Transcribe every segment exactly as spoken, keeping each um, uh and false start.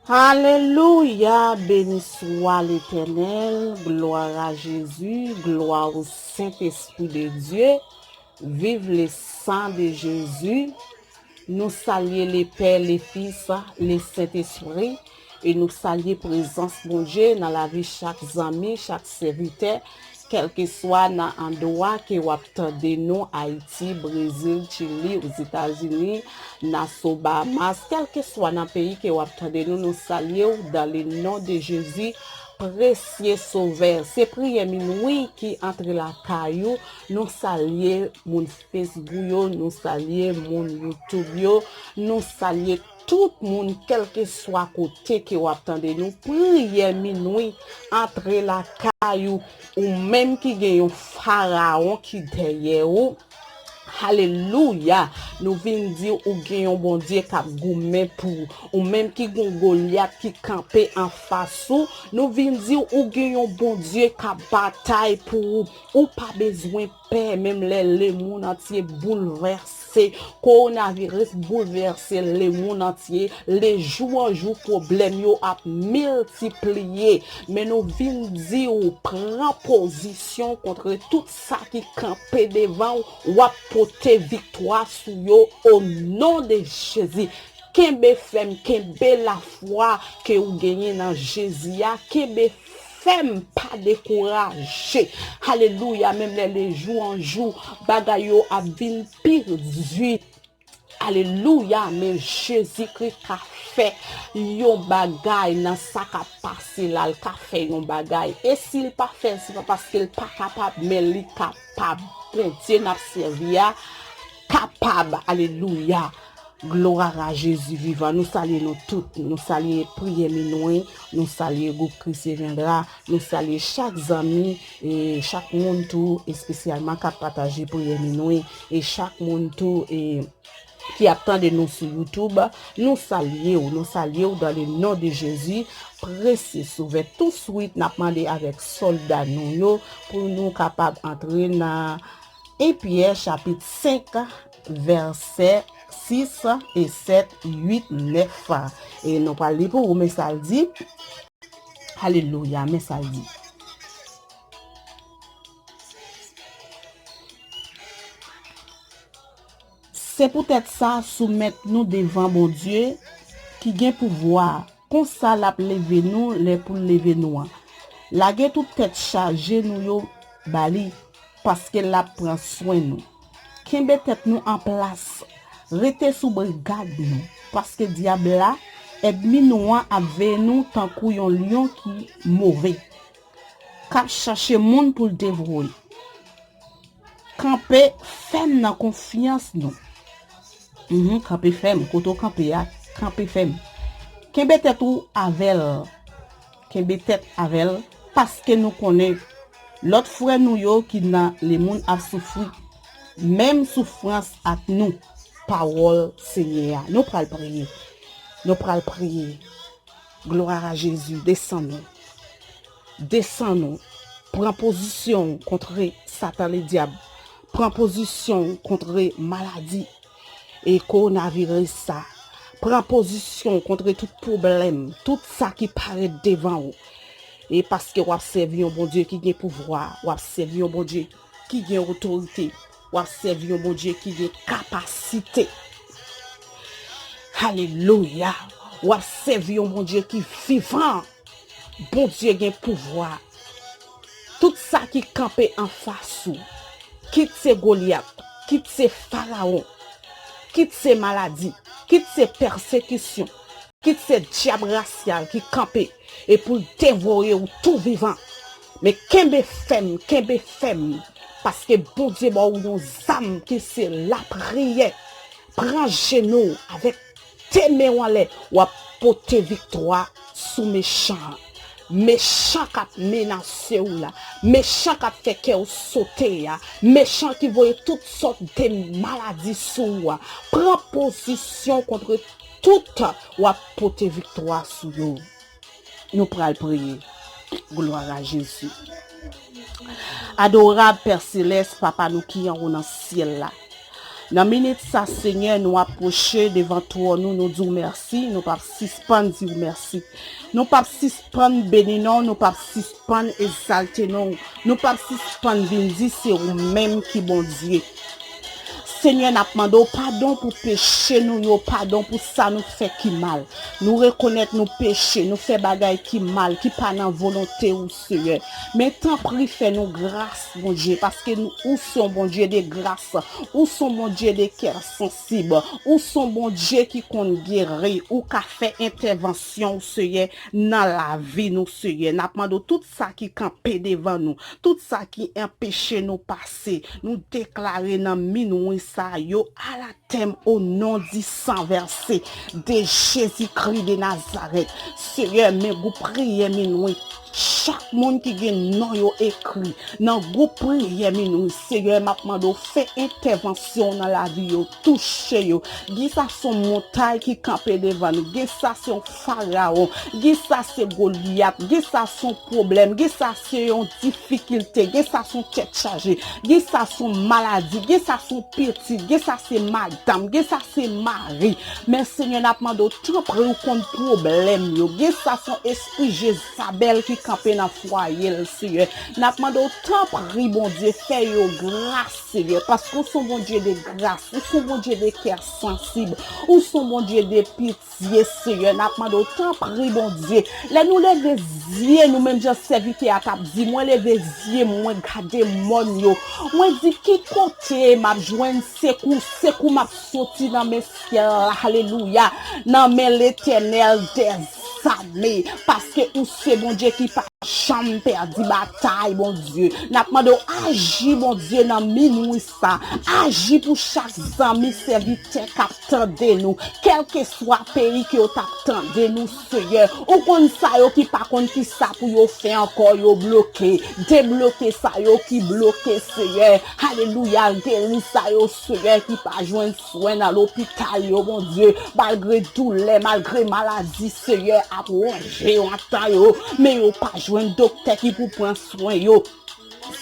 Alelouya, beni swa Letènèl, glwa a Jezi, glwa o Sentespri de Dye, viv le san de Jezi. Nou salye le Pè, le Fis, le Sentespri, e nou salye prezans Bondye nan lavi chak zanmi, chak sèvitè, kèlkeswa nan andwa ke w ap tande nou, Ayiti, Brezil, Chili, Ozetazini, Nassau, Bahamas, kèlkeswa nan peyi ke w ap tande nou, nou salye w dans le nom de Jésus, précieux Sauveur. Se priyè minwi ki antre lakay ou. Nou salye moun Facebook yo, nou salye moun YouTube yo, nou salye tout moun, kèlkeswa kote ke w ap tande nou. Priyè minwi antre lakay ou, ou menm ki gen yon farawon ki dèyè ou. Alelouya! Nou vin di ou gen yon Bondye k ap goumen pou ou. Ou menm ki gen Golyat ki kanpe anfas ou, nou vin di ou gen yon Bondye k ap batay pou ou. Ou pa bezwen pè, menm lè lemonn antye boulvèse. Kowonaviris boulvèse lemonn antye. Le jou an jou, pwoblèm yo ap miltipliye. Men nou vin di ou, pran pozisyon kont tout sa ki kanpe devan ou. W ap pote viktwa sou yo, o non de Jezi. Kenbe fèm, kenbe lafwa ke ou genyen nan Jezi a. Kenbe fèm, pa dekouraje. Alelouya, menm lè le jou an jou, bagay yo ap vin pi di. Alelouya, men Jezikri ka fè yon bagay nan sa k ap pase la, l ka fè yon bagay. E si l pa fè l, se pa paske l pa kapab, men li kapab. Bondye n ap sèvi a kapab. Alelouya. Glwa a Jezi vivan. Nou salye nou tout. Nou salye priyè minwi. Nou salye gwoup Christ Viendra. Nou salye chak zanmi, e chak moun tou, espesyalman k ap pataje priyè minwi. E chak moun tou, e ki ap tande nou sou YouTube, nou salye w, nou salye w dans le nom de Jésus, précieux Sauveur. Touswit, n ap mande avèk sòlda nou yo pou nou kapab antre nan en Pyè chapit senk, vèsè sis e sèt, uit, nèf. E nou pral li pou ou, men sa l di. Alelouya, men sa l di. Se poutèt sa, soumèt nou devan Bondye ki gen pouvwa a. Konsa l ap leve nou lè pou l leve nou an. Lage tout tèt chaje nou yo ba li, paske l ap pran swen nou. Kenbe tèt nou anplas, rete sou brigad nou, paske dyab la, ènmi nou an, ap veye nou tankou yon lyon ki move, k ap chache moun pou l devore. Kanpe fèm nan konfyans nou. Mhm, kanpe fèm. Kote w kanpe a, kanpe fèm. Kenbe tèt ou avè l. Kenbe tèt avè l, paske nou konnen lòt frè nou yo ki nan lemonn ap soufri menm soufrans ak nou. Pawòl Senyè a. Nou pral priye. Nou pral priye. Glwa a Jezi, desann nou. Desann nou. Pran pozisyon w kont Satan Ledyab. Pran pozisyon w kont maladi e kowonaviris sa. Pran pozisyon w kont tout pwoblèm, tout sa ki parèt devan w. E paske w ap sèvi yon Bondye ki gen pouvwa, w ap sèvi yon Bondye ki gen otorite. W ap sèvi yon Bondye ki gen kapasite. Alelouya! W ap sèvi yon Bondye ki vivan. Bondye gen pouvwa. Tout sa ki kanpe anfas ou, kit se Golyat, kit se Farawon, kit se maladi, kit se pèsekisyon, kit se dyab rasyal ki kanpe e pou l devore w tou vivan. Men kenbe fèm, kenbe fèm, paske Bondye ba w yon zam ki se lapriyè. Pran jenou w avèk de men w anlè, w ap pote viktwa sou mechan an. Mechan k ap menase w la, mechan k ap fè kè w sote a, mechan ki voye tout sòt de maladi sou w a. Pran pozisyon kont tout, w ap pote viktwa sou yo. Nou pral priye. Glwa a Jezi. Adorab Pè Selès, Papa nou ki anwo nan syèl la. Nan minit sa, Senyè, nou apwoche devan twòn ou, nou di w mèsi, nou p ap sispann di w mèsi. Nou p ap sispann beni non w, nou p ap sispann egzalte non w, nou p ap sispann vin di se ou menm ki Bondye. Senyè, n ap mande w padon pou peche nou yo, padon pou sa nou fè ki mal. Nou rekonèt nou peche, nou fè bagay ki mal, ki pa nan volonte ou, Senyè. Men tanpri, fè nou gras, Bondye, paske nou, ou se yon Bondye de gras, ou se yon Bondye de kè sansib, ou se yon Bondye ki konn geri, ou ka fè entèvansyon w, Senyè, nan lavi nou, Senyè. N ap mande w tout sa ki kanpe devan nou, tout sa ki anpeche nou pase, nou deklare nan minwi sa yo alatèm o non di san vèse de Jezikri de Nazarèt. Senyè, men gwoup priyè minwi, chak moun ki gen non yo ekri nan gwoup priyè minwi, Senyè, m ap mande w fè entèvansyon w nan lavi yo, touche yo. Gen sa se yon montay ki kanpe devan nou, gen sa se yon farawon, gen sa se Golyat, gen sa se yon pwoblèm, gen sa se yon difikilte, gen sa se yon tèt chaje, gen sa se yon maladi, gen sa se yon pitit, gen sa se madanm, gen sa se mari. Men Senyè, n ap mande w, tanpri, ou konn pwoblèm yo. Gen sa se yon espri Jezabèl ki kanpe nan fwaye l, Senyè. N ap mande w, tanpri, Bondye, fè yo gras, Senyè, paske ou se yon Bondye de gras, ou se yon Bondye de kè sansib, ou se yon Bondye de pitye, Senyè. N ap mande w, tanpri, Bondye, lè nou leve zye nou, menm jan sèvitè a t ap di, mwen leve zye m, mwen gade mòn yo. Mwen di, ki kote m ap jwenn sekou? Sekou m ap soti nan men syèl la, alelouya, nan men Letènèl dèzame, paske ou se Bondye ki pa janm pèdi batay, Bondye. N ap mande w aji, Bondye, nan minwi sa. Aji pou chak zanmi sèvitè k ap tande nou, kèlkeswa peyi ke yo t ap tande nou, Senyè. Ou konn sa yo ki pa konn ki sa pou yo fè ankò, yo bloke. Debloke sa yo ki bloke, Senyè. Alelouya, geri sa yo, Senyè, ki pa jwenn swen nan lopital yo, Bondye. Malgre doulè, malgre maladi, Senyè, ap wonje yo, atan yo, men yo pa jwenn doktè ki pou pran swen yo.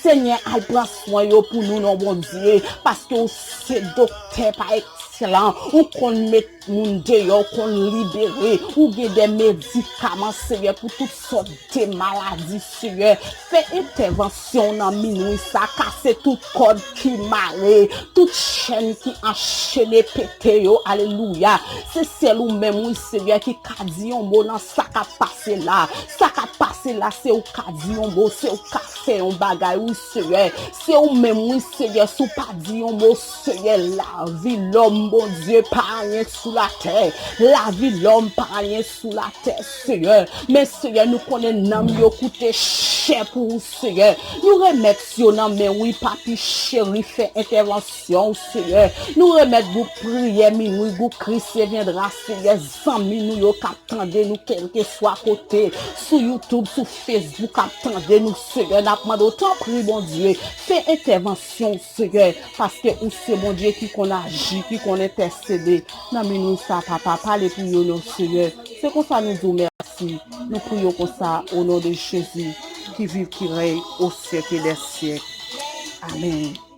Senyè, al pran swen yo pou nou non, Bondye, paske ou se doktè pa ekselan, ou konn met moun deyò, ou konn libere, ou gen de medikaman, Senyè, pou tout sòt de maladi, Senyè. Fè entèvansyon w nan minwi sa, kase tout kòd ki mare, tout chèn ki anchene pete yo, alelouya. Se sèl ou menm, wi, Senyè, ki ka di yon mo nan sa k ap pase la. Sa k ap pase la, se ou ka di yon mo, se ou ka fè yon bagay, wi, Senyè. Se ou menm, wi, Senyè, si w pa di yon mo, Senyè, lavi lòm, Bondye, pa anyen sou latè. Lavi lòm pa anyen sou latè, Senyè. Men, Senyè, nou konnen nanm yo koute chè pou ou, Senyè. Nou remèt yo nan men, wi, Papi cheri, fè entèvansyon w, Senyè. Nou remèt gwoup priyè minwi, gwoup Christ reviendra, Senyè, zanmi nou yo k ap tande nou kèlkeswa kote, sou YouTube, sou Facebook, ap tande nou, Senyè. N ap mande w, tanpri, Bondye, fè entèvansyon w, Senyè, paske ou se Bondye ki konn aji, ki konn entèsede. Nan minwi sa, Papa, pale pou yo non, Senyè. Se konsa nou di w mèsi. Nou priye w konsa, o non de Jezi, ki viv, ki rèy o syèk dè syèk. Amèn.